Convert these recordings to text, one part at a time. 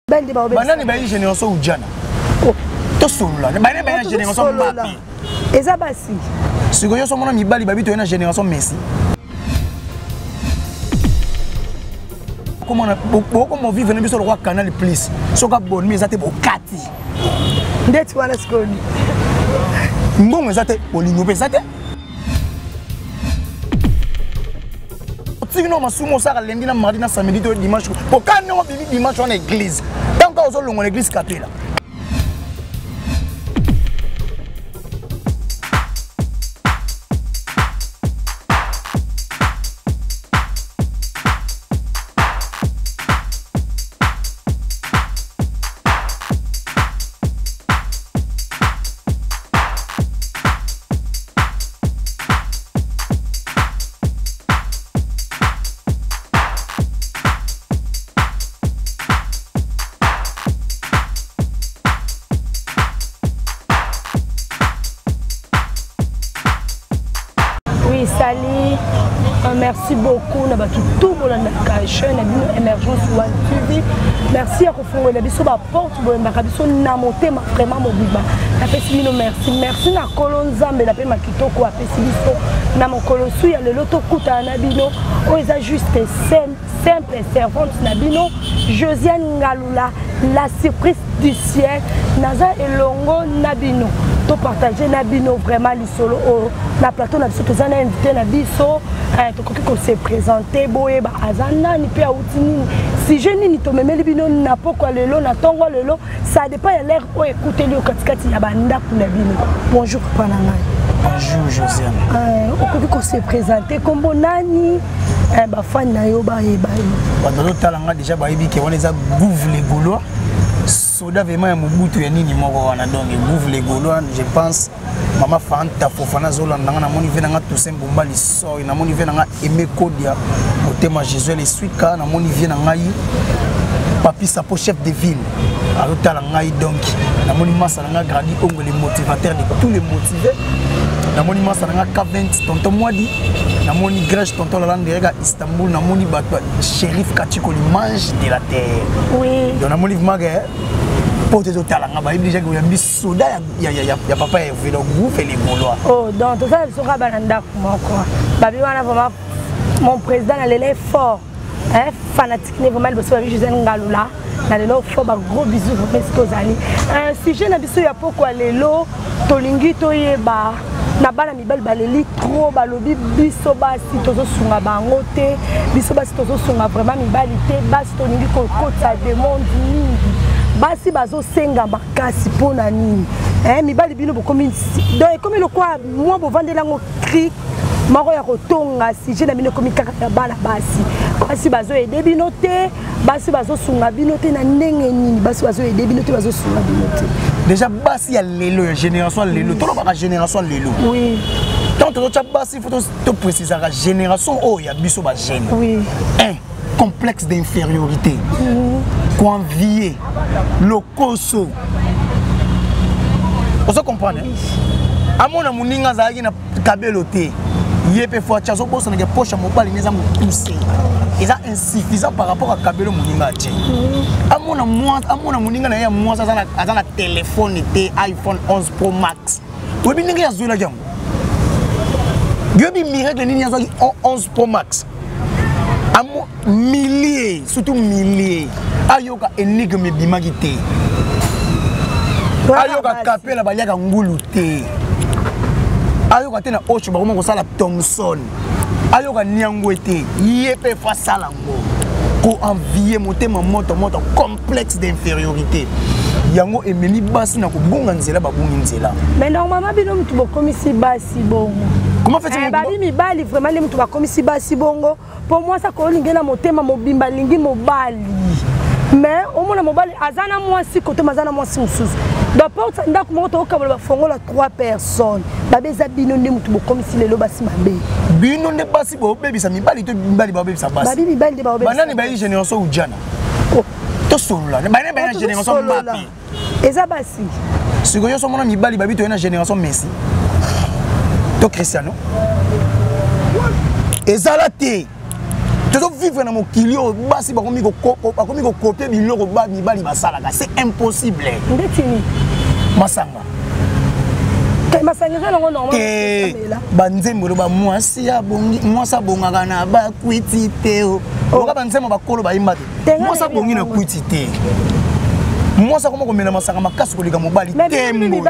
Banani bayi génération ujana? Oh. Tosolola. Banani bayi génération Mbappé? Eza basi. Sikoyo so mona mibali babi toye na génération Messi. Komona bokoma vivre na biso lokwa Canal Plus. Soki abonnement eza te bokati. Ndeti wana sikoyo. Mbongo eza te, bolingo mpe eza te. Otiki no masumu osaka lundi na mardi na samedi to dimanche. Pokani ndenge obimi dimanche wana église. Tant que ozolongwa na église kapela. Oui, salut. Merci beaucoup na bato tout bolandaka chaîne na bino Emergence One TV. Merci ya kofungola biso ba porte boyembaka biso na motema vraiment mobimba. Napesi bino merci. Merci na kolo Nzambe na pema kitoko apesi biso na mokolo su ya lelo tokutana na bino oyo eza juste simple servante na bino Josiane Ngalula, la surprise du ciel. Naza elongo na bino to partager na bino vraiment lisolo oyo na plateau na biso toza na invité na biso tokoki ko se présenter boyeba aza nani mpe awuti nini sujet nini tomemeli bino na pokwa lelo na ntongo lelo. Ça dépend ya l'heure oyo ekuteli yo katikati ya bandako na bino. Bonjour papa na ngai. Bonjour Josiane. Okoki ko se présenter kombo nani, bafani na yo bayeba yo. Bato bazotala nga déjà bayebi ke wana eza Gouve les Gaulois. Soda vraiment ya Mobutu ya nini moko wana, donc Gouve les Gaulois, je pense Mama Fanta Fofana azolanda nga, namoni ve na nga Toussaint Mbumba Lisoi, namoni ve na nga Aimé Kodia motema Jésus le Suika, namoni vie na ngai Papi Sapo chef de ville azotala ngai, donc namoni masa na nga Grady Ongo le motivateur de tous les motivés, namoni masa na nga K20 tonton Mwadi, namoni Grèce tonton Lalanderega Istanbul, namoni bato Shérif Kachiko l'image de la terre. Oui. Donc namoni vraiment que po te totala nga bayebi déjà que oyambi soda ya papa Hervé, donc gouve les Gaulois. Oh, donc toza biso kaka bana ndako moko. Babi wana vraiment mon président na lelo est fort. Hein, fanatique ne vraiment liboso babi Josiane Ngalula na lelo fort, ba gros bisous vraiment esika ozali. Un sujet na biso ya pokwa lelo tolingi toyeba na bana mibali baleli trop, balobi biso basi tozosunga bango te, biso basi tozosunga vraiment mibali te, basi tolingi kokotisa demande mingi, basi bazosenga makasi mpona nini? Mibali bino bokomi donc ekomi lokwa mwa bovandeli yango cri moko ya kotonga sujet na bino ekomi kaka ya bana basi, basi bazoyede bino te, basi bazosunga bino te na ndenge nini, basi bazoyede bino te, bazosunga bino te. Déjà basi ya lelo ya génération lelo, tolobaka génération lelo. Oui. Tant tozotya basi, faut toprécisaka génération oyo ya biso ba jeune. Oui. Un complexe d'infériorité. Koenvier lokoso. Ozo comprendre? Amona moninga azalaki na kabelo te, ye mpe fo atya, azobosanaka poche ya mobali eza mokuse, eza insuffisant par rapport à kabelo moninga atie. Amona amona moninga na ye ya mwasi aza na telefone te, iPhone 11 Pro Max. Oyebi ndenge azwelaki yango? Yoyebi miracle nini azwaki 11 Pro Max? Amo millier, surtout millier. Ayoka énigme ebimaki te. Ayoka kapela baliaka ngulu te. Ayoka te na ocho bakoma kosala Thomson. Ayoka niangwe te. Ye pe fa sala ngo. Ko envier motema moto moto complexe d'infériorité. Yango ememi basi na kobunga nzela, babungi nzela. Mais normalement bino mutu bokomisi basi bongo. Comment fait-il? Babi mibali vraiment nde mutu bakomisi basi bongo. Po mwasi akolingi na motema mobimba alingi mobali. Mais omona mobali aza na mwasi kote aza na mwasi mosusu. Donc porte ndako moko tokokabola bafongola 3 personnes. Babe eza bino nde mutu bokomisi lelo basi mabe. Bino nde basi bobebisa mibali to mibali babebisa basi. Babi mibali nde babebisa. Banani bayi génération ujana? Oh. Tosolola. Banani bayi génération Mbappé? Eza basi. Sikoyo so mona mibali babi toye na génération Messi to Cristiano. Ezala te. Tozovivre na mokili oyo basi bakomi kokopie biloko ba mibali basalaka, c'est impossible. Ndeti nini? Masanga. Masanga eza nango normal. Banzembo eloba mwasi abongi, mwasi abongaka na bakwiti te. Oka banzembo bakolo bayimba te. Mwasi abongi na kwiti te. Mwasi akoma komela masanga makasi koleka mobali. Tembo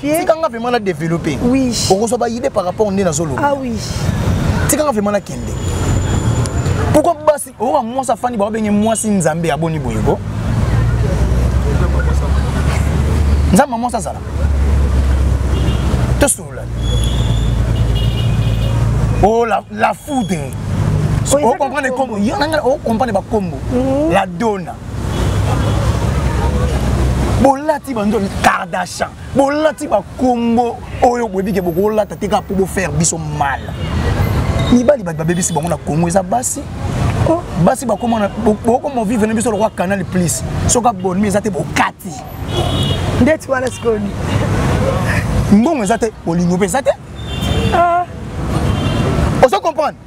tika nga vraiment na développer. Okozwa baide par rapport nde nazoloba. Ah oui. Tika nga vraiment nakende. Pourquoi basi oyoka mwasi afandi babenge mwasi nzambe aboni boye ko? Nzambe mwasi azala. Tosolola. Oh la foudre. O comprendre kombo. Yo nanga o comprendre ba kombo. La donna. Bolati bando Kardashian. Bolati ba kombo oyo boyebi ke bokolata te kaka mpo bofaire biso mal. Mibali bato babebisi bango na Congo eza basi. Basi bakoma bokoma vivre na biso lokwa Canal Plus. Soki abonnement eza te bokati. Ndeti wana sikoyo mbongo eza te, bolingo mpe eza te. Ozo comprendre?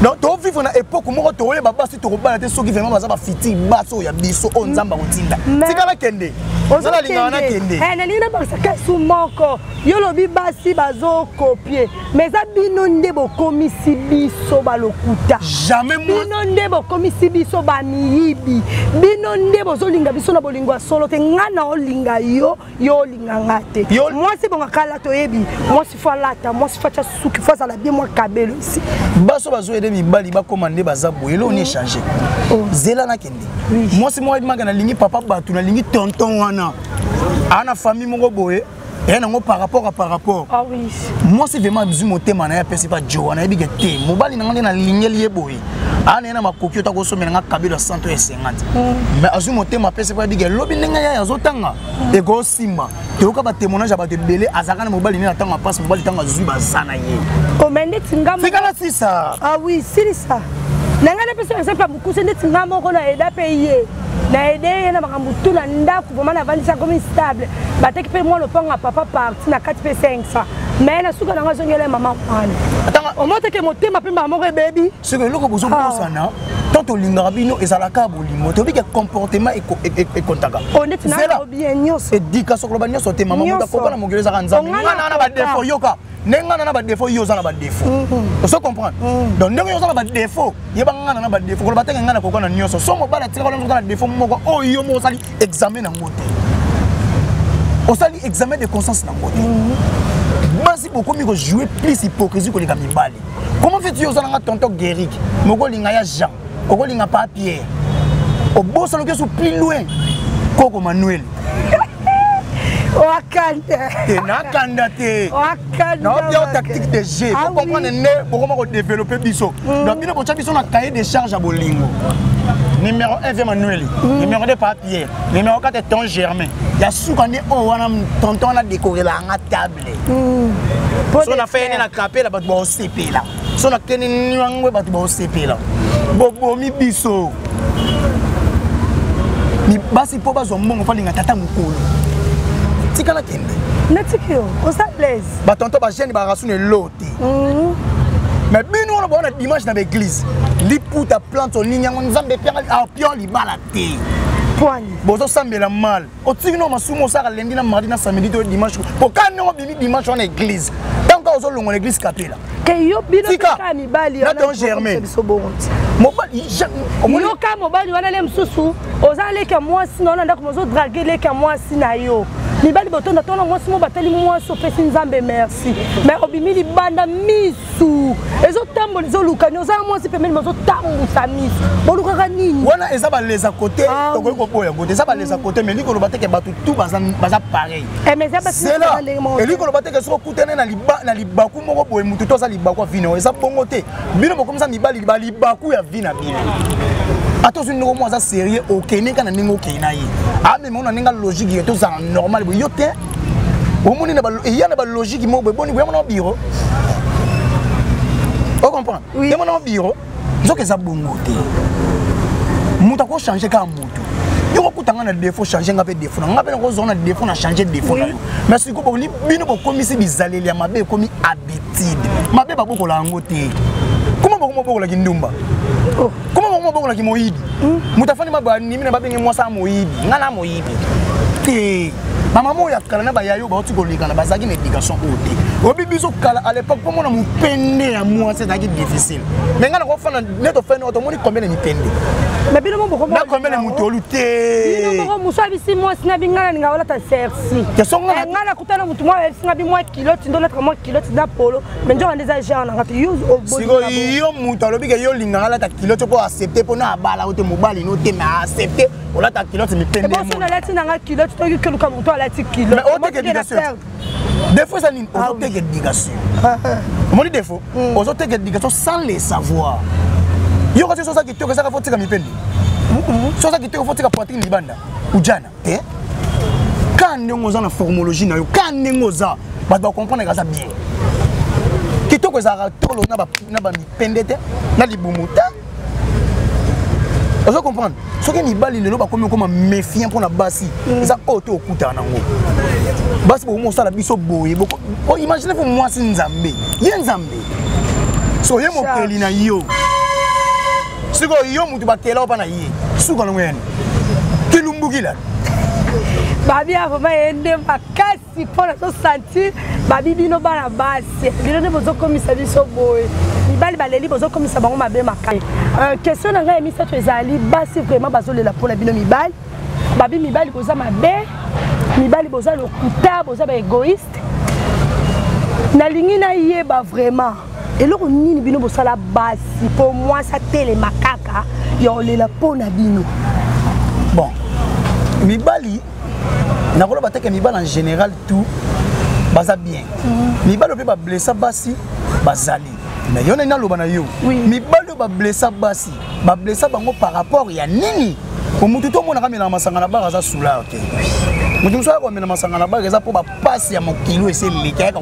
Donc tovivre na époque moko toyeba basi tokobala te soki vraiment baza bafiti basi oyo ya biso oyo nzambe akotinda. Tikala kende, ozala lingaka na kende. Nalingi nabakisa kesu moko. Yo lobi basi bazokopie, mais eza bino nde bokomisi biso balokuta. Jamais bino nde bokomisi biso bamiyibi. Bino nde bozolinga biso na bolingo ya solo te. Nga na olinga yo, yo olinga nga te. Mwasi bongaka alata, oyebi mwasi fo alata, mwasi fo atya suki, fo azala bien, mwa kabelo esi. Baso bazoyede mibali bakóma nde baza boye, eloko ni échange. Zela nakende. Mwasi moko ayebimaka nalingi papa bato, nalingi tonton wana aa na famille moko boye eya nango par rapport à par rapport. Ah oui. Mwasi vraiment azwi motema na ye apesi pa jo wana, ayebi ke te mobali na nga nde nalingeli ye boye, aa na ye na makoki oyo takosomela nga kabelo ya 100 ya 50, mais azwi motema apesi po ayebi ke lobi ndenge ye azotanga ekosimba. Toyoka batémoignage ya bato ebele, azalaka na mobali nde na ntango ya mpasi, mobali ntango azwi baza na ye. Ome ndeti nga tikala sisa. Ah oui, silisa na ngai napesa exemple ya mokuse. Ndeti nga moko na eda mpe ye na ede ye na makambo tu na ndako, vraiment navandisa komi stable, bateki mpe mwa lopango ya papa parti na kati mpe 500, mais na suka nango azongela mama wana omoteke motema mpe mbala moko ebebi. Soki eloko bozobosana, tant tolingaka bino ezalaka bolingo, toyebi ke comportement ekontaka. Ndeti na nyonso. Éducation koloba nyonso te, mama. Moto akoka na mokili ezaka Nzambe. Nga na na badéfaut, yoka ndenge nga na na badéfaut, yo oza na badéfaut, ozo comprendre? Donc ndenge yo oza na badéfaut, yeba nga na na badéfaut. Koloba teke nga na koka na nyonso. So mobali atika wana oza na défaut moko oyo yo moko osali examen nango te, osali examen de conscience nango te. Basi bokomi kojouer plus hypocrisie koleka mibali. Comment fais-tu? Oza nanga tonton Guéric, moko olinga ya Jean, okolinga pa Pierre, obosana okesu plus loin koko Manuel. Wakanda. Te, nakanda te, naobia tactique de jeu. Faut comprendre nde bokoma kodévelopper biso. Donc bino botya biso na cahier de charge ya bolingo: numéro 1 vie Manuel, numéro 2 pa Pierre, numéro 4 ton Germain, ya suka nde oyo wana tonton wana décorelanga table. So na fene na kapela, bato baosepela. So nakende nyangwe, bato baosepela. Bobomi biso basi mpo bazwa mbongo, mpo alinga tata mokolo. Tikala kende. Natiki yo, oza l'aise. Batonton bajeune barasu na elo te, mais bino wana bawana dimanche na baeglise, liputa plante olingi yango, Nzambe epianga apion libala te. Poani. Bozosambela mal, otiki no masumu, osaka lundi na mardi na samedi to dimanche, po ka ndenge obimi dimanche wana église, ntango kaka ozolongwa na église kapela. Ke yo bino kaka mibali. Na ton Germain. Biso bongo ti. Mobali. Yoka, mobali wana le mosusu oza leki ya mwasi na yo na ndako, mozodraguer leki ya mwasi na yo. Mibali botonda tona mwasi mo batali mwasi, opesi Nzambe merci, mais obimi libanda, misu ezotambola, ezolukani, oza na mwasi pembeni, bazotambusa misu, bolukaka nini? Wana eza baleza kote, tokoki koboya yango te, eza baleza kote, mais elingi koloba teke bato tu baza pareil. Zela, elingi koloba teke soki okutani na libaku moko boye, motu to aza libaku ya vi na yo, eza bongo te. Bino bokomisa mibali balibaku ya vi na bino. Ata ozwi ndenge moko aza sérieux, okende kaka na ndenge okei na ye, amema na ndenge logique ye, tozala normal boye. Yo te, omoni eya na balogique moko boye, boni boye mona biro, ocomprendre? Ye mona biro, nzoka eza bongo te. Moto akochange kaka motu. Yo kokuta nga na défaut, change nga mpe défaut na nga, mpe nakozwa na défaut na change défaut na yo. Mais sikoyo bino bokomisi bizaleli ya mabe, ekomi habitude mabe, babokola yango te. Koma Comment bokolaki ndumba? Oh. Comment bongo bokolaki moyibi? Moto afandi ma banimi na babenge mwasi ya moyibi. Nga na moyibi. Te. Bamama oyo ya kala na bayayo bauti kolekana bazalaki na éducation oyo te. Oyebi biso kala à l'époque mpo mona mopende ya mwasi ezalaki difficile. Mais nga nakofanda nde tofandi oyo tomoni combien de mipende. Mais bino moko na combien de motolu te. Bino moko mosu abisi mwasi na binga na ninga olata sersi. Nga nakutana motu moko ayebisi nga bi mwa culotte ndo olata mwa culotte na polo. Mais nzoka nde eza genre nanga te yo sikoyo yo moto alobi ke yo olingaka alata culotte mpo accepte mpo na abala yo te mobali no te mais accepte olata culotte mipende eboso nalati nanga culotte toki keluka moto alati culotte mais oteka éducation défaut eza nini ah ozoteka éducation omoni défaut hmm. ozoteka éducation sans le savoir yo kasi soza kitoko ezaka fo tika mipende soza kitoko fo tika poitrine libanda ujana te ka ndenge oza na formologie na yo ka ndenge oza bato bacomprendre aza bien kitoko ezalaka tolo na bamipende te na libumu te ozo comprendre soki mibali lelo bakomi okoma méfiant mpo na basi mm. eza oyo te okutana nango basi bokomi kosala biso boye imagine fo mwasi nzambe ye nzambe so ye mokeli na yo sikoyo yo motu bakela opa na ye suka nango yani kilumbukila babi ya vraimen ye nde makasi mpo na tosentir babi bino bana basi bino nde bozokomisa biso boye mibali baleli bozokomisa bango mabe makasi euh, question na ngai ya misato ezali basi vraiment bazolela mpo na bino mibali babi mibali boza mabe mibali boza lokuta boza baegoïste nalingi nayeba vraiment eloko nini bino bosala basi mpo mwasi atelema kaka ya olela mpo na bino bon mibali nakoloba teke mibali en général tout baza bien mm. mibali mpe bablessa basi bazali mais yo nani naloba na yo oui. mibali oyo bablessa basi bablessa bango par rapport ya nini po motu to omonaka amelaka masanga na bar aza soulard te moto mosusu ayaka komela masanga na bar eza mpo bapasi ya mokili oyo esi eleki ayaka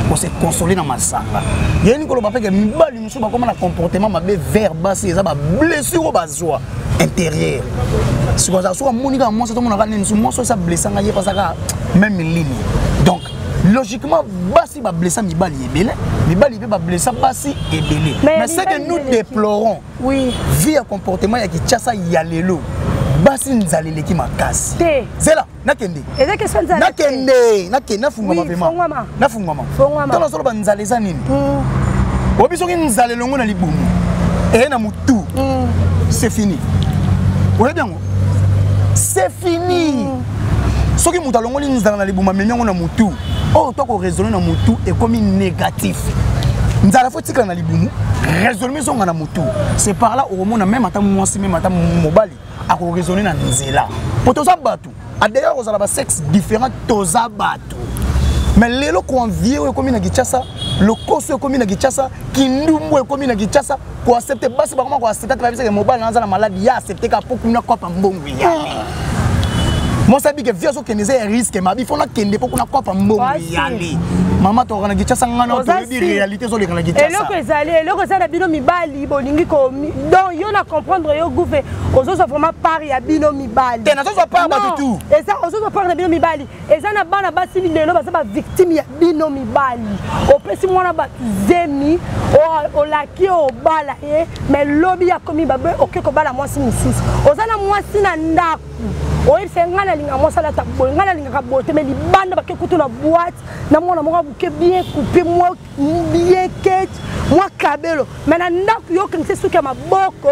kose console na masanga yeni koloba mpe ke mibali mosusu bakoma na comportement mabe vers basi eza bablessure oyo bazwa intérieur sikoyo azala soki amoni kaka mwasi tomonaka nini mosusu mwasi oyo esi ablessanga ye pasaka même ligne donc logiquement basi bablessa mibali ebele mibali mpe bablessa basi ebele mais ce que nous déplorons oui. vie ya comportement ya kinshasa ya lelo basi nzala eleki makasi te zela nakende nakende nakende nafungwama vraimen nafungwama ntango nazoloba nzala eza nini hmm. oyebi soki nzala elongo na libumu eye na motu hmm. c'est fini oyebi yango c'est fini hmm. soki moto alongoli nzala na libumu amemi yango na motu oyo to koraisonne na motu ekomi négatif nzala fo etikala na libumu raisonnement ezonga na motu c'est par là okomona meme ata mwasi meme ata mobali akoraisonne na nzela mpo toza bato adeya kozala basexe différent toza bato mais lelo koenvie oyo ekomi na kinshasa lokoso ekomi na kinshasa kindumbu ekomi na kinshasa koaccepte basi bakoma koaccepte te babisaka mobali naza na maladi ya accepte kaka mpo kuna kopa mbongo eyali mwasi abike vie azokende eza ya riske mabi fo nakende mpo kuna kopa mbongo eyali mama tokaka na kinshasa ngana toyebi réalité ezoleka na kinshasa eloko ezali eloko eza na bino mibali bolingi ko donc yo na comprendre yo gouve ozozwa vraiment part ya bino mibali te nazozwa part bato tout eza ozozwa part na bino mibali eza na bana basi lelo baza bavictime ya bino mibali opesi mwana bato zemi olaki obala ye mais lobi akomi babe oke kobala mwasi mosusu oza na mwasi na ndako oyebisa ngai nalinga mwasi alata boye ngai nalingaka boye te mais libanda bake kutu na boite na mwana moko abuke bien coupe mwa bien kete mwa kabelo mais na ndako yo okangisi suki ya maboko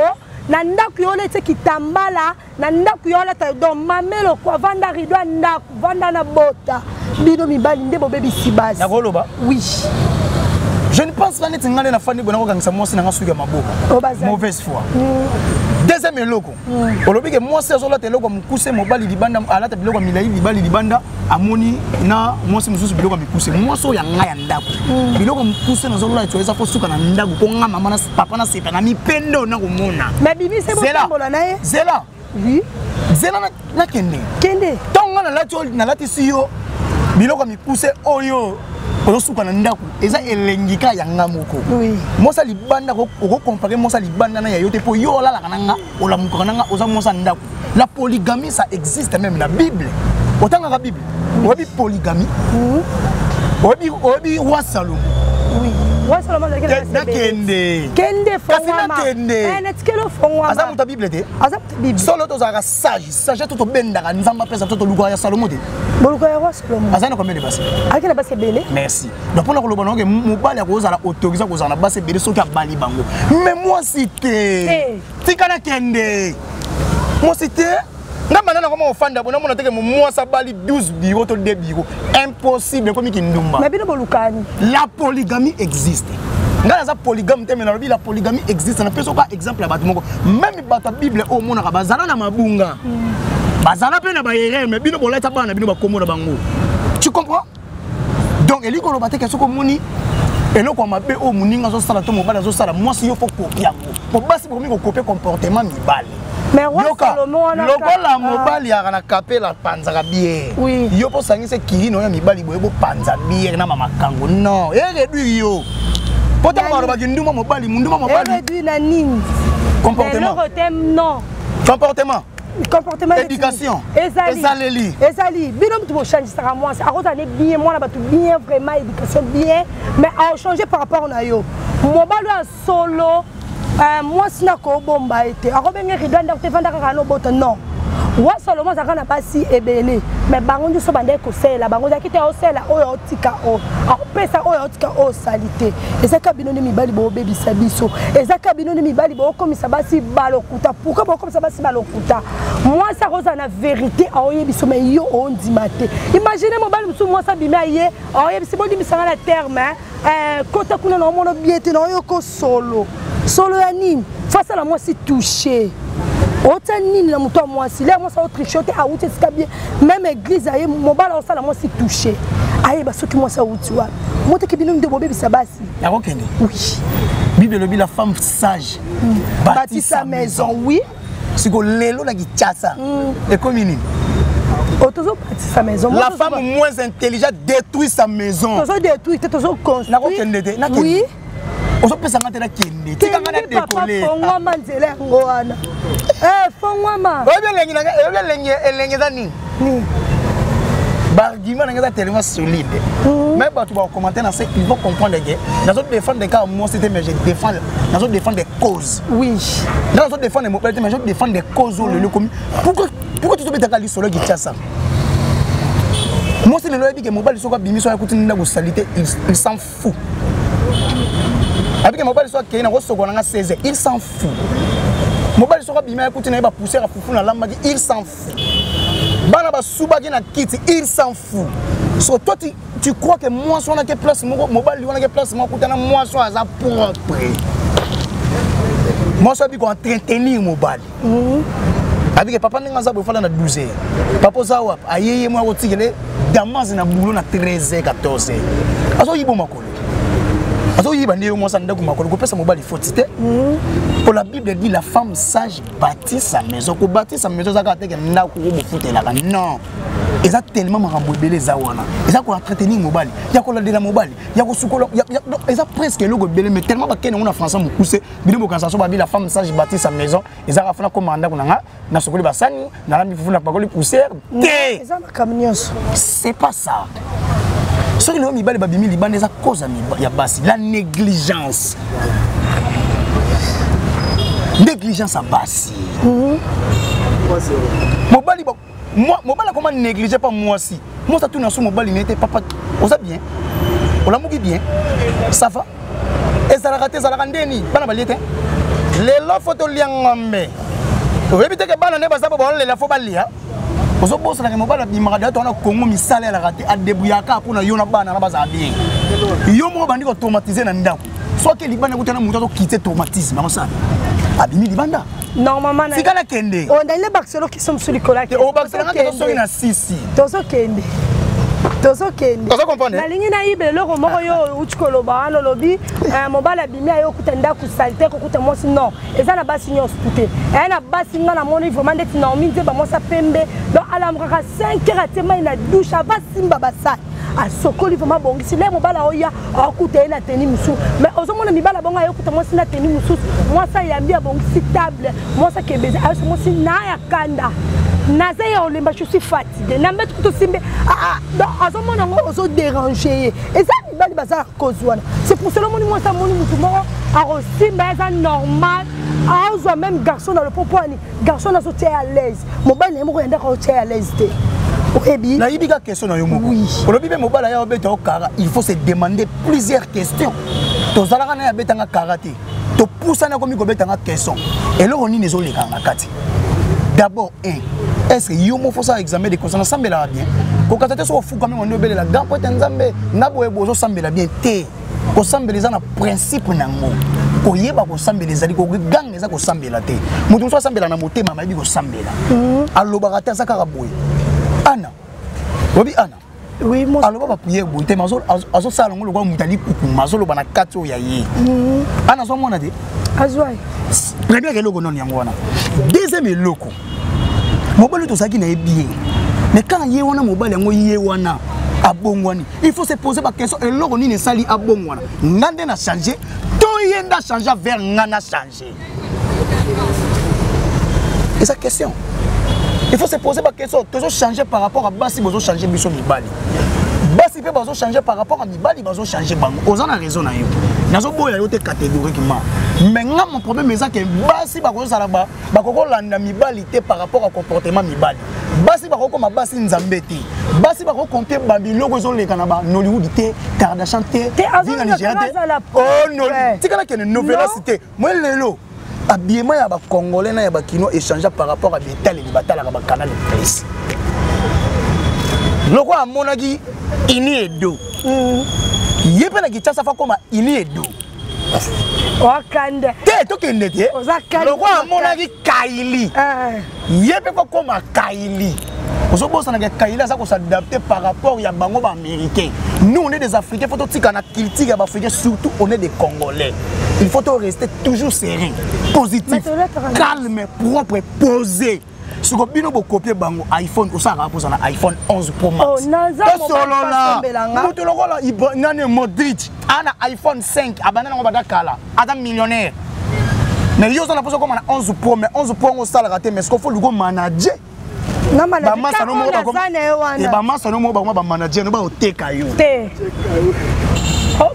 na ndako yo oleti kitambala na ndako yo alata donc mame lokwa vanda rido ya ndako vanda na bota bino mibali nde bobebisi basi nakoloba oui je ne pense pas neti ngai nde nafandi boye nakokangisa mwasi na ngai suki ya maboko oh, mauvaise foi mm. deuxième eloko mm. olobi ke mwasi azolata eloko ya mokuse mobali libanda alata biloko ya milai mibali libanda amoni na mwasi mosusu biloko ya mikuse mwasi oyo ya ngai ya ndako mm. biloko ya mokuse nazolola eto eza kosuka na ndako mpo ngai mama na papa nasepa na mipende oyo nakomona zela oui zela nakende kende ntango ngai nalati nalatisi yo biloko ya mikuse oyo ozosuka na ndako eza elengi kaka ya nga moko mwasi ya libanda okokompare mwasi ya libanda na ya yo te mpo yo olalaka na nga olamukaka na nga oza mwasi ya ndako la polygamie ça existe même na bible otangaka bible oyebi polygamie oyebi roi salomo oui. Nakende. Kende fongwama. Nakende. Eh, natikeli ofongwama. Aza moto ya Bible te. Aza moto ya Bible. Solo tozalaka sage, sage to tobendaka Nzambe apesa to tolukaka ya Salomo te. Boluka ya roi Salomo. Aza na combien de basi? Azalaki na basi ebele. Merci. Donc mpona koloba na yo mobali akozala autorisé kozala na basi ebele soki abali bango. Mais mwasi te. Tika nakende. Mwasi te. Nga banda nakoma kofanda bo namona teke mwasi abali 12 bureau to 2 bureau impossible ekomi kindumba. Mais bino bolukani. La polygamie existe. Nga naza polygame te mais nalobi la polygamie existe. Napesi oka exemple ya bato moko meme bato ya Bible oyo omonaka bazala na mabunga, bazala mpe na baerreur, mais bino bolata bana na bino bakombo na bango. Tu comprends? Donc elingi koloba te ke soki omoni eloko ya mabe oyo moninga azosala to mobali azosala, mwasi yo fo kopi yango, po basi bokomi kokopie comportement mibali. Yoka, lokola mobali yaka na kapela apanzaka biere, yo mpo osangisi ekiri na oyo ya mibali boye bopanza biere na mamakango, non, ereduire yo po ntango balobaki ndumba mobali, ndumba mobali ereduire na nini? Comportement. Non, comportement. Comportement. Éducation. Ezali. Ezaleli. Ezali bino mutu bochangisaka mwasi, akozala ne bien, mwana bato bien, vraiment éducation bien, mais aochange par rapport na yo mobali oyo solo. Mwasi na kobomba ye te, akobenge rido ndako te, vanda kaka nobota. Non, wa Salomo azalaka na basi ebele, mais bango nyonso bandaki kosalela bango, ezalaki te aosalela oyo aotika oyo, aopesa oyo aotika oyo osali te. Eza kaka bino nde mibali boobebisa biso, eza kaka bino nde mibali bookomisa basi balokuta. Pourquoi bookomisa basi balokuta? Mwasi akozala na vérité, aoyebi biso, mais yo oondima te. Imagine mobali mosusu, mwasi abimi, aye, aoyebisi, bolimbisanga na terme, kota kuna na omona bien te, na oyoko solo solo ya nini? Fasala mwasi touche, otia nini na moto ya mwasi? Le mwasi aotriche te, awuti esika bien, même église aye, mobali aosala mwasi touche, ayeba soki mwasi awuti wapi. Moteki bino nde bobebisa basi. Nakokende. Oui. Bible elobi la femme sage bâtit sa maison, oui. Siko lelo na Kinshasa ekomi nini? Tozobâtir sa maison. La femme moins intelligente détruit sa maison. Tozodétruire te, tozoconstruire. Nakokende te. Oui. Ozopesanga te, nakende, tikanga na décoller. Fongwama nzela yango wana, fongwama. Oyebi elengi nanga, oyebi elengi, elengi eza nini? Baargument nanga eza tellement solide, mais bato bakocommenter na se, il faut comprendre que nazo défendre kaka mwasi te, mais je défends, nazo défendre des causes. Nga nazo défendre mobali te, mais je défendre des causes oyo lelo ekomi. Pourquoi tozobetaka lisolo ya Kinshasa? Mwasi lelo oyebi ke mobali soki abimi, soki akuti ndako sali te, il s'en fout. Abike mobali soki akei na kosokola nanga 16 heures, il s'en fout. Mobali soki abimi, akuti na ye bapoussière ya fufu nalambaki, il s'en fout. Bana basubaki na kiti, il s'en fout. So toi tu crois que mwasi wana ke place moko, mobali wana ke place moko akutana mwasi oyo aza propre, mwasi oyo abi koentretenir mobali, abike papa ndenge aza boye, fala na 12 heures, papa oza wapi? Ayeye moko akotikele damase na boulot na 13 heures, 14 heures, azoyiba makolo, azoyiba nde yo mwasi ndako makolo. Kopesa mobali foti te, po la Bible dit: la femme sage bâtit sa maison. Kobâtir sa maison eza kaka teke ndako oyo bofutelaka, non, eza tellement makambo ebele eza wana, eza koentretenir mobali, ya kolandela mobali, ya kosukola, eza presque eloko ebele. Mais tellement bakende yango na français mokuse, bino bokanisa so babi la femme sage bâtit sa maison, ezaka funa koma ndako na nga, nasokoli basani, nalambi fufu, napakoli poussière te. Eza makambo nyonso. C'est pas ça. Soki lelo mibali babimi libanda, eza cause ya basi, la négligence, négligence ya basi. Mobali, mobali akoma néglige pa mwasi. Mwasi atuna so mobali na ye te: papa, oza bien? Olamuki bien? Ça va? Ezalaka te, ezalaka ndeni bana balie te. Lelo fo tolia ngombe, oyebi te ke bana nde baza bo baolela, fo balia. Ozobosanaka mobali abimaka deya to wana Kongo, misala elaka te, adebuyaka mpona yo na bana na bazala bien. Yo moko bandi kotraumatiser na ndako, soki libanda ekutana moto azokite traumatisme, akosala abimi libanda. Normalement. Tika nakende. Ondalile bakiselo kiso mosusu likolo. Obakiselanga te, soki na sisi. Tozokende, tozokende. Ozo comprendre? Nalingi nayiba eloko moko yo outi koloba wana. Olobi mobali abimi, aye okuta ndako saleté, kokuta mwasi. Non, eza na basi nyonso tu te, eya na basi. Nga namoni vraiment ndeti Naomi Nzeba, mwasi pembe, donc alamukaka 5 heures, atie mai na douche, ava simba basali, asokoli vraiment, abongisi le mobali aoya, akuta ye na teni mosusu. Mais ozomona mibali bongo, ayokuta mwasi na teni mosusu, mwasi ayambi, abongisi table, mwasi akebeze, ayoso mwasi na ya kanda, naza ya olemba, je suis fatigué, na mbeto kutu osimbe. Donc azomona yango ozodéranger ye, eza Mibali baza na cause wana. C'est pour cela omoni mwasi amoni motu moko akosimba, eza normal, azwa même garçon na lopo ani garçon azotia ye à l'aise. Mobali na ye moko yandaka otia ye à l'aise te, oyebi. Nayebi ka question na yo moko. Olobi mpe mobali aya obeta yo kara, il faut se demander plusieurs questions. Tozalaka na ye, abetanga kara te, topusani, akomi kobetanga question, eloko nini ezolekaka na kati? D'abord un, est ce que yo moko fosala examen de conscience? Nasambelaka bien, kokata te. Soki ofukami wandi, obelela grand po ete Nzambe nga boye boye, ozosambela bien te. Kosambela eza na principe nango. Koyeba kosambela ezali koganga, eza kosambela te. Moto mosusu asambela na motema, mayebi kosambela, alobaka te, aza kaka boye. Ana oyebi ana Oui, moi. Aloba baprière boye te, mais azosala yango lokola moto alikukuma, azoloba na kati oyo ya ye. Ana azomona te. Azwai. Première eloko noni yango wana. Deuxième eloko, mobali tozalaki na ye bien, mais kaka ye wana, mobali yango ye wana abongwani. Il faut se poser baquestion: eloko nini esali abongwana? Nga nde na change to ye nde achange vers nga na change? Eza question, il faut se poser baquestion. Tozochange par rapport à basi, bozochange biso mibali, basi mpe bazochange par rapport à mibali, bazochange bango. Oza na raison na yo, nazoboya yo te catégoriquement, mais nga mon problème eza ke basi bakozala, bakokolanda mibali te par rapport à comportement mibali. Basi bakokoma basi Nzambe te, basi bakocompte babiloko ezoleka na baNollywood te, Kardashian te, na Nigeria te. Oh, tikala kende novelas te. Moi lelo habillement ya bacongolais na ya bakinois échange par rapport à bitaleli batalaka bacanal Plus. Loko amonaki ini edo, ye mpe na Kinshasa fa koma ini edo. Wakande. Te, tokende te. Loko amonaki Kaili, ye mpe kokoma Kaili. Ozobosanaka Kaili aza kos'adapter par rapport ya bango baaméricain. Nous, on est des Africains, faut totika na culture ya baafricain. Surtout on est des Congolais, il faut to rester toujours serein, positif, calme, propre, posé. Siko bino bokopie bango iPhone, osalaka mpoza na iPhone 11 Pro Max. Tosolola, moto lokola nani, Modric, ana iPhone 5, abanda nango banda kala, aza millionnaire. Mais yo oza na mposa okoma na 11 Pro, mais 11 Pro yango osalaka te. Mais siko faut luko manager. Bamasa no moko bakoma bamanager no, baoteka yo. Te,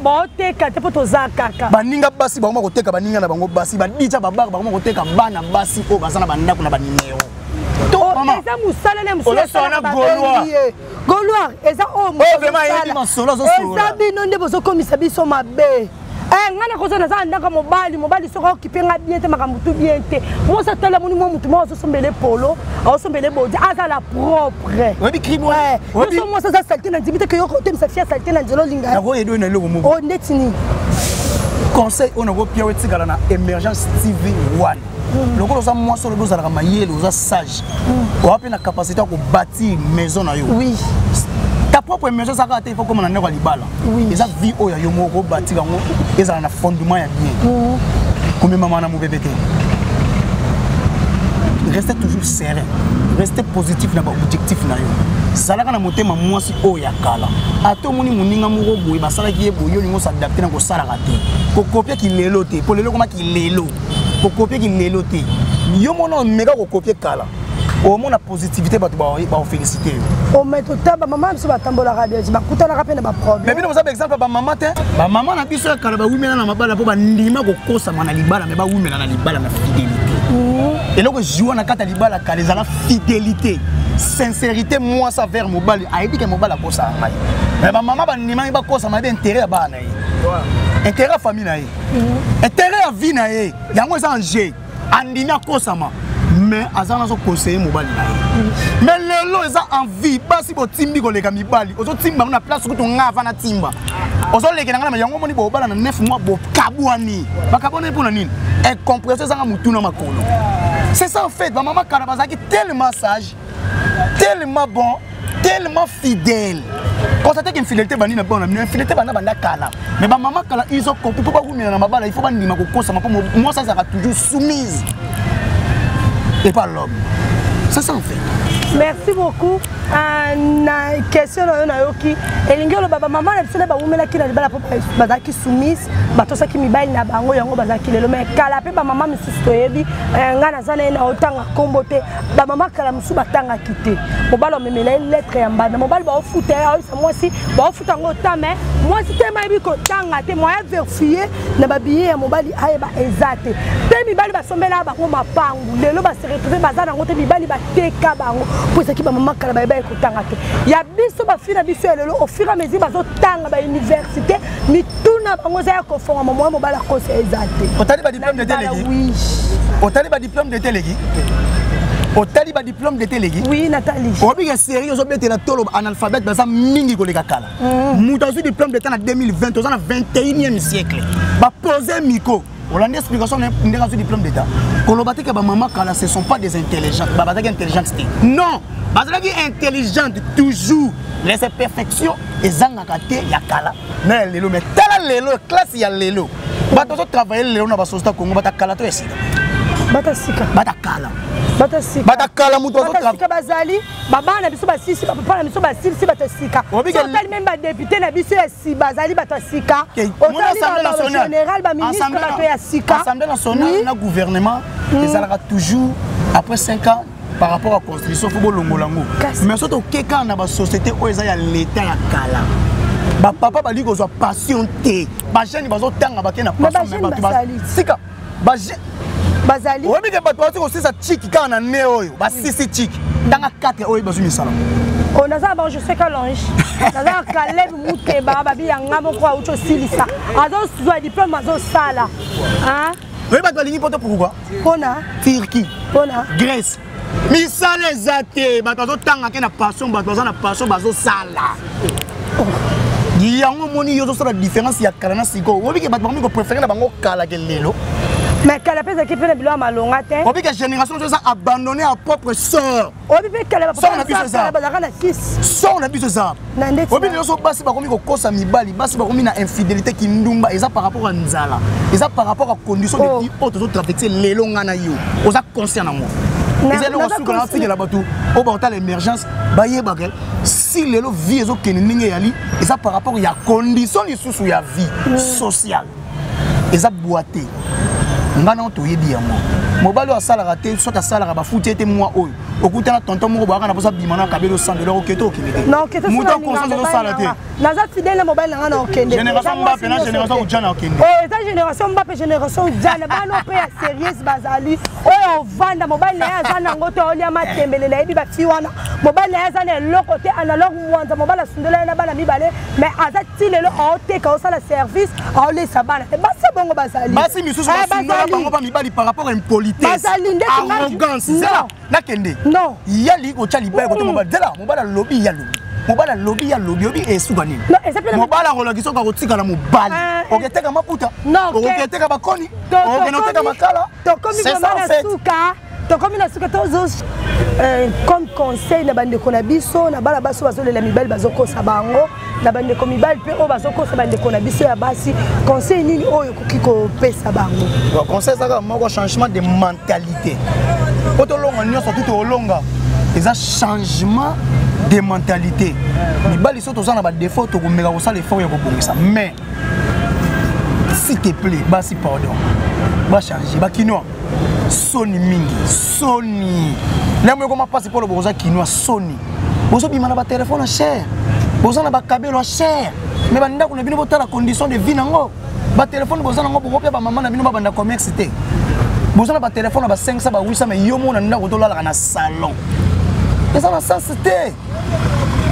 baoteka te, mpo toza kaka. Baninga basi bakoma koteka baninga na bango basi, badija babare bakoma koteka bana basi oyo baza na bandako na banimero. Eza mosala na mosusu. Gaulois, eza oyo eza bino nde bozokomisa biso mabe. Ngai nakoza, naza na ndako mobali. Mobali soki aokipe ngai bien te, makambo tu bien te, mwasi atala moni mwa motu moko azosombele polo, azosombele bodi, azala propre. Oyebi crime? Yoso mwasi aza saleté na ndimi te ke yo kotemisa fille saleté na nzela olinga. Nakoyeda oyo na eloko moko. O ndeti nini? Conseil oyo nakopia oyo etikala na Émergence TV 1: lokola oza mwasi, olobi ozalaka mayele, oza sage, oza mpe na capacité ya kobâtir maison na yo. Ta propre maison eza kaka te, il faut koma na ndako ya libala. Eza vie oyo ya yo moko, obâtir yango, ezala na fondement ya bien. Komemama na mobebe te, reste toujours serein, reste positif na baobjectif na yo. Zalaka na motema mwasi oyo ya kala. Ata omoni moninga moko boye basalaki ye boye, olingi os'adapter na kosalaka te. Kokopia kilelo te, po lelo komaki lelo. Kokopia kilelo te. Yo mona omeka kokopie kala, omona positivité, bato baofélicité yo. Ome tota bamama biso batambolaka bien, bakutanaka mpe na baproblème. Mais bino boza baexemple ya bamama te. Bamama na biso ya kala bawumela na mabala mpo bandima kokosama na libala, me bawumela na libala na fidélité. Eloko ezwa na kati ya libala kala ezala fidélité, sincérité. Mwasi envers mobali, ayebi ke mobali akosaka ngai. Me bamama bandimaki bakosama, yebi intérêt ya bana na ye, intérêt ya famille na ye, intérêt ya vie na ye, yango eza en jeu. Andimi akosama, mais aza nazo conseiller mobali na ye. Mais lelo eza envie, basi botimbi koleka mibali. Ozotimba yango na place kutu nga ava na timba, ozolekela nga na yango. Omoni, bobala na 9 mois, bokabwani. Bakabwani mpona nini? Incompréhension ezanga motu na makolo. C'est ça en fait. Bamama kala bazalaki tellement sage, tellement bon, tellement fidèle. Constate que infidélité bandi na bona bino, infidélité banda banda kala. Mais bamama kala, ils ont compris mpo bakumela na mabala, il faut bandima kokosama, mpo mwasi azalaka toujours soumise et pas l'homme. C'est ça en fait. Merci beaucoup. Euh, na question na yo nayoki elingi oloba bamama na biso nde bawumelaki na libala mpo bazalaki soumise, batosaki mibali na bango, yango bazalaki lelo. Mais kala mpe bamama misusu toyebi, euh, ngai naza na ye na otanga nkombo te, bamama kala mosusu batangaki te. Mobali omemela ye lettre ya mbanda, mobali baofuta ye, aoyisa mwasi baofuta yango ta, mais mwasi te mayebi kotanga te, moyen verifie na babiye ya mobali ayeba eza te. Mpe mibali basombela bango mapangu, lelo base retrouve baza nango te, mibali bateka bango mpo ezalaki bamama kala bayebaki kotanga te. Ya biso bafi na biso ya lelo, au fur et à mesure bazotanga bauniversité, mituna bango eza ya kofongama, moya mobali akosa eza te. Otali badiplôme de teleki? Oui. Otali badiplôme de teleki? Otali badiplôme de teleki? Oui, Nathalie. Obika série ozobetela tolo, analphabète baza mingi koleka kala. Moto azwi diplôme d'état na 2020, toza na 21e siècle, bapose micro, olandi explication ndenge azwi diplôme d'état. Koloba te ke bamama kala ce sont pas des intelligents, bazalaki intelligente te. Non, bazalaki intelligente toujours. Les imperfections ezangaka te ya kala na ya lelo. Mais tala lelo, classe ya lelo, bato bazotravaille lelo na basociété Congo, bata kala to ya sika? Bata sika. Bata kala. Bata sika. Bata kala moto. Bata sika bazali, babana na biso basisi, bapapa na biso basilisi, bato ya sika. Otali meme badepute na biso ya si bazali bato ya sika, otali bagénéral, baministre, bato ya sika. Assemblée nationale na gouvernement ezalaka toujours après 5 ans par rapport à constitution, fo bolongola yango. Mais soki toke kaka na basociété oyo eza ya l'état ya kala, bapapa balingi kozwa passion te. Bajeune bazotanga, bake na passion, bato sika. Bazali. Oyebi ke bato bauti kosisa chiki kaka na ne oyo basisi chiki, ntanga 4 oyo bazwi misala. Oh, naza na bango, José Kalonge, naza na Caleb Muteba, babi yanga moko auti osilisa, azozwa diplôme, azosala. Oyebi bato balingi poto pourquoi? Mpona? Turquie. Mpona? Grèce. Misala eza te. Bato bazotanga ke na passion, bato baza na passion, bazosala yango. Omoni yo ozosala différence ya kala na sikoyo. Oyebi ke bato bakomi kopréféré na bango kala ke lelo. Mais kala mpe ezalaki mpe na biloko ya malonga te. Oyebi ke génération ozo eza abandonné à propre sort. Oyebi mpe kala bazalaka na kisi. Sort na biso eza. Oyebi lelo so basi bakomi kokosa mibali, basi bakomi na infidélité, kindumba, eza par rapport à nzala, eza par rapport à condition de vie oyo tozotraverse lelo. Nga na yo oza conscient nango. Eza eloko suka na atikela bato oyo bakotala émergence, bayebaka si lelo vie ezokende ndenge eyali, eza par rapport ya condition lisusu ya vie sociale eza bwa te. Nga nango toyebi yango. Mobali oyo asalaka te, soki asalaka bafuti ete mwa oyo okutana tonton moko boyaka na mposa bima na kabeli osandela, okete okende te. Moto akonscience ozosala te. Naza fidèle na mobali na nga, na okende. Génération Mbappe na génération Ujana okende. Oyo eza génération Mbappe, génération Ujana, bana mpe ya sérieuse bazali. Oyo ovanda, mobali na ye aza nango te, olia matembele. Nayebi bafi wana, mobali na ye aza na eloko te. Analogue mwanza, mobali asundela ye na bana mibale, mais aza ti lelo aoteka, osala service, aolesa bana. Basi bongo bazali. Basi misusu basundola bango ba mibali par rapport à impolitesse, bazali ndeti arrogance. Zela nakende. Non. Yali kotya libaya kote mobali, zela, mobali alobi, ya lobi, mobali alobi, ya lobi, obi esuka nini? Mobali akolaki soki akotikala mobali, oketeka maputa, oketeka bakoni, okende oteka makala. Tokomi vraiment na suka, tokomi na suka. Tozo comme conseil na bandeko na biso, na bana basi bazolela mibali bazokosa bango, na bandeko mibali mpe oyo bazokosa bandeko na biso ya basi, conseil nini oyo okoki kopesa bango? Conseil ezaka moko: changement de mentalité. Po tolonga nyonso tu tolonga, eza changement de mentalité. Mibali so toza na badéfaut, tokomeka kosala effort ya kobongisa. Mais s'il te plaît, basi, pardon, bachange. Bakinois, soni mingi, soni ndenge ekoma mpasi mpo lobo koza kinois. Soni, bozobima na batelefone ya cher, boza na bakabelo ya cher, mais bandako na bino, botala condition de vie nango. Batelefone boza nango, bokopia bamama na bino babanda commerce te. Boza na batelefone na ba 500, ba 800, mais yo mona ndako tolalaka na salon. Eza na sens te,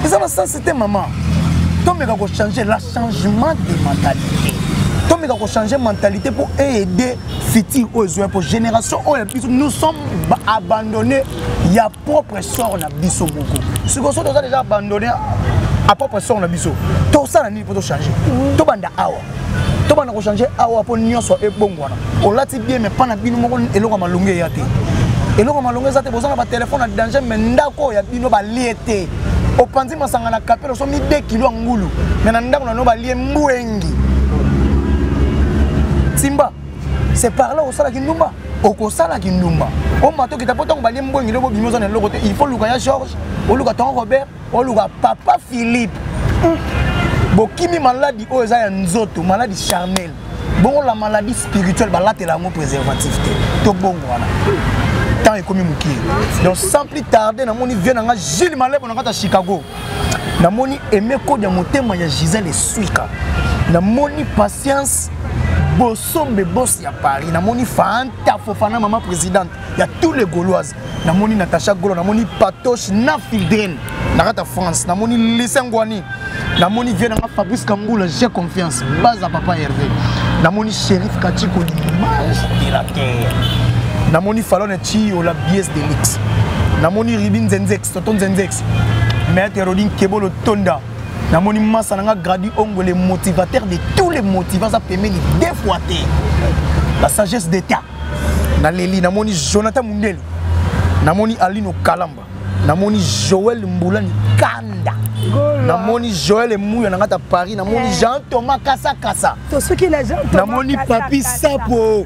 eza na sens te. Mama, tomeka kochange la changement de mentalité, tomeka kochange mentalité mpo aider futur oyo ezwa, mpo génération oyo ya biso, nous sommes abandonnés ya propre sort na biso moko. Sikoyo so toza déjà abandonné à propre sort na biso, tosala nini mpo tochange? Tobanda awa, tobanda kochange awa mpo nyonso ebongwana. Olati bien, mais mpa na bino moko eloko ya malongo eya te, eloko ya malongo eza te. Boza na batelefone ya danger, mais ndako oyo ya bino balie te. Opanzi masanga na kapele, osomi 2 kilo ya ngulu, mais na ndako na no balie mbwengi timba. C'est par là osalaki ndumba. Okosala kindumba, omata okita, mpo ntango balie mbongi lobo obimi, oza na eloko te. Il faut luka ya George, oluka tongo Robert, oluka papa Philippe. Bokimi maladi oyo eza ya nzoto, maladi charnel. Bongo la maladie spirituelle, balatela yango préservatif te. To bongo wana temps ekomi mokie. Donc sans plus tarder, namoni vie na nga Gilles Malebo na kati ya Chicago, namoni Aime Kode ya motema ya Gisèle Eswika, namoni Patience Bosombe Bos ya Paris, namoni Fanta Fofana, mama présidente ya tous les Gauloises, namoni Natacha Golo, namoni Patoche na Fildren na kati ya France, namoni Lycée Ngwani, namoni vie nanga Fabrice Kambula, j'ai confiance baza papa Hervé, namoni Shérif Kachiko, l'image de la terre, namoni Falone Chio, la biese de luxe, namoni Ribi Nzenzex, Toto Nzenzex, maître Rodin Kebolo Tonda, namoni masa nanga Gradi Ongo, le motivateur de tous les motivants, aza pembeni deux fois te, la sagesse d'état. Naleli, namoni Jonathan Mundele, namoni Alino Kalamba, namoni Joël Mbulani Kanda, namoni Joël Emuya na ngata Paris, namoni Jean Thomas Kasa Kasa, namoni Papi Sapo,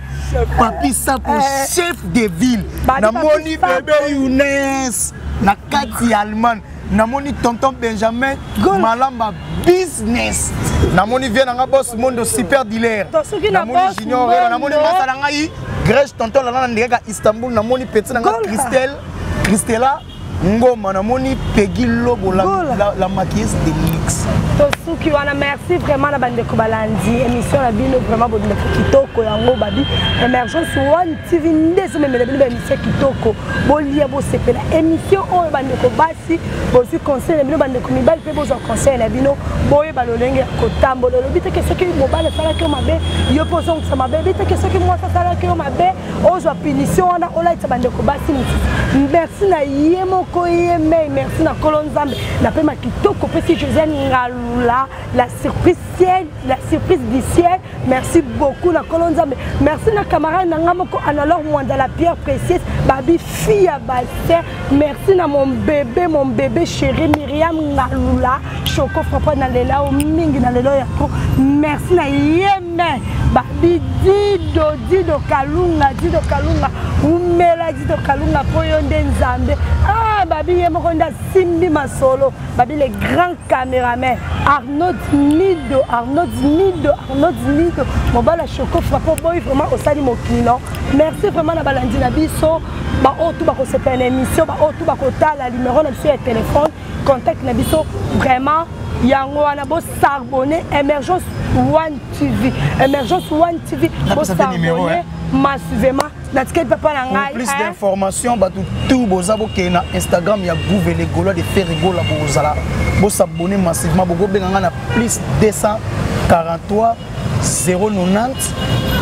Papi Sapo, chef de ville, namoni bébé Younes na kati ya Allemagne, namoni tonton Benjamin Malamba business, namoni vie nanga boss Mondo super dealer, namoni Junior Rela, namoni masa na ngai Grèce, tonton Lala na ndenge Istanbul, namoni petit nanga Christelle, Christella Ngoma, namoni Peggy Lobo, la maquilleuse de luxe. Tosuki wana. Merci vraiment na bandeko balandi émission na bino. Vraiment bolingaka kitoko yango, babi Émergence One TV nde ezomemela bino baémission kitoko. Bolia, bosepela émission oyo. Bandeko basi, bozwi conseil na bino. Bandeko mibali mpe bozwa conseil na bino, boyeba lolenge ya kotambola. Olobi teke soki mobali asalaki yo mabe, yo mpe ozongisa mabe. Ebi teke soki mwasi asalaki yo mabe, ozwa punition wana, olatisa bandeko basi mosusu. Merci na ye moko ye mei, merci na Nkolo Nzambe na pema kitoko opesi Josiane Ngalula, la surprise ciel, la surprise du ciel. Merci beaucoup na Nkolo Nzambe. Merci na camarade na nga moko Analor Mwanda, la pierre précieuse, babi fille ya bassin. Merci na mon bébé, mon bébé chéri Myriam Ngalula Choco Frappa, na lela o mingi na lelo ya trop. Merci na yeme babi Dido, Dido Kalunga, Dido Kalunga umela, Dido Kalunga mpo yo nde Nzambe. Ah, babi ye moko nde asimbi masolo, babi le grand caméraman Arnaud Mido, Arnaud Mido, Arnaud Mido, mobala Choco Frappa, boy vraiment osali mokili. No, merci vraiment na balandi na biso, baoyo tu bakosepela na émission, baoyo tu bakotala. Numéro na biso ya téléphone, contact na biso vraiment yango wana. Bos'abonner Émergence One TV, Émergence One TV, bos'abonner massivement. Natikeli papa na ngai. Plus d'informations, bato tout boza, bokende na Instagram ya Gouve le Gaulois de Ferrigola, bozala bos'abonner massivement. Bokobenga nga na plus 243 090,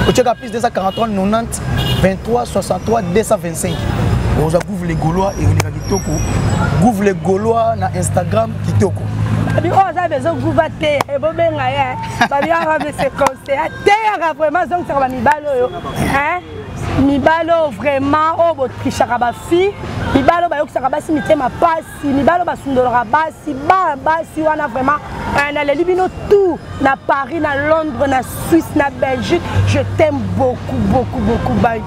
otiaka plus 243 90 23 63 225, ozwa Gouve le Gaulois, ekoleka kitoko. Gouve le Gaulois na Instagram, kitoko. Babi oyo aza besoin guva te, ebobenga ye. Babi awa mese conseil, ateyaka vraiment, azongisaka bamibali oyo, mibali oyo vraiment oyo botrichaka bafille, mibali oyo bayokisaka basi mitema pasi, mibali oyo basundolaka basi, bana basi wana. Vraiment naleli bino tout na Paris, na Londres, na Suisse, na Belgique. Je t'aime beaucoup, beaucoup, beaucoup. Bye.